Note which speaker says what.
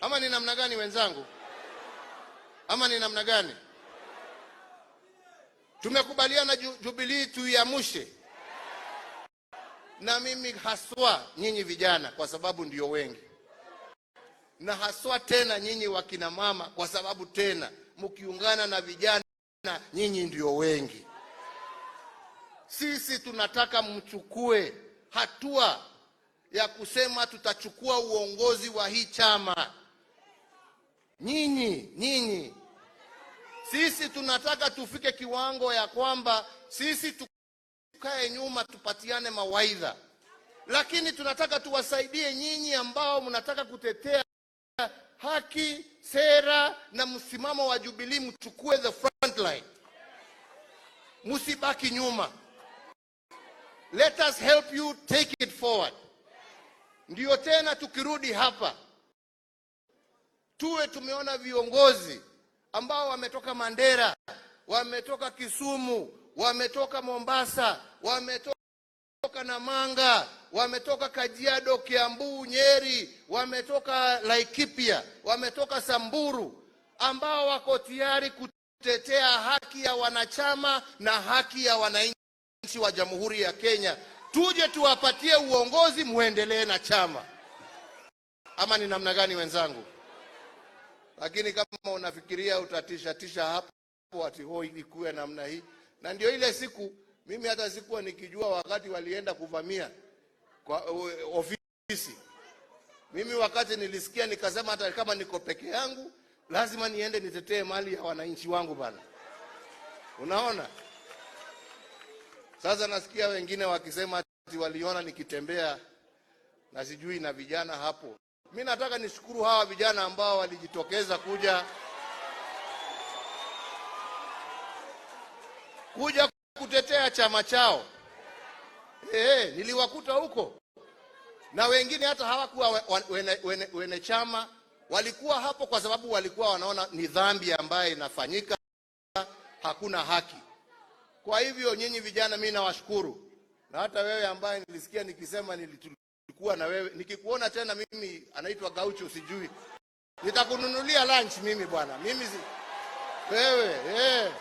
Speaker 1: Ama ni namna gani, wenzangu? Ama ni namna gani? Tumekubaliana Jubilee tuiamushe, na mimi haswa nyinyi vijana, kwa sababu ndio wengi, na haswa tena nyinyi wakina mama, kwa sababu tena mkiungana na vijana nyinyi ndio wengi. Sisi tunataka mchukue hatua ya kusema tutachukua uongozi wa hii chama. Nyinyi, nyinyi, sisi tunataka tufike kiwango ya kwamba sisi tukae nyuma tupatiane mawaidha, lakini tunataka tuwasaidie nyinyi ambao mnataka kutetea haki, sera na msimamo wa Jubilee, mchukue the front line, msibaki nyuma. Let us help you take it forward. Ndio tena tukirudi hapa tuwe tumeona viongozi ambao wametoka Mandera, wametoka Kisumu, wametoka Mombasa, wametoka Namanga, wametoka Kajiado, Kiambu, Nyeri, wametoka Laikipia, wametoka Samburu, ambao wako tayari kutetea haki ya wanachama na haki ya wananchi wa Jamhuri ya Kenya. Tuje tuwapatie uongozi, muendelee na chama. Ama ni namna gani, wenzangu? Lakini kama unafikiria utatisha tisha hapo ati hoi ikuwe namna hii, na ndio ile siku mimi hata sikuwa nikijua wakati walienda kuvamia kwa ofisi. Mimi wakati nilisikia nikasema hata kama niko peke yangu lazima niende nitetee mali ya wananchi wangu bana. Unaona? Sasa nasikia wengine wakisema ati waliona nikitembea na sijui na vijana hapo. Mi nataka nishukuru hawa vijana ambao walijitokeza kuja kutetea chama chao. Niliwakuta huko na wengine hata hawakuwa wene chama, walikuwa hapo kwa sababu walikuwa wanaona ni dhambi ambayo inafanyika, hakuna haki. Kwa hivyo nyinyi vijana, mimi nawashukuru, na hata wewe ambaye nilisikia nikisema nilikuwa na wewe, nikikuona tena mimi anaitwa Gaucho sijui, nitakununulia lunch mimi bwana, mimi si wewe.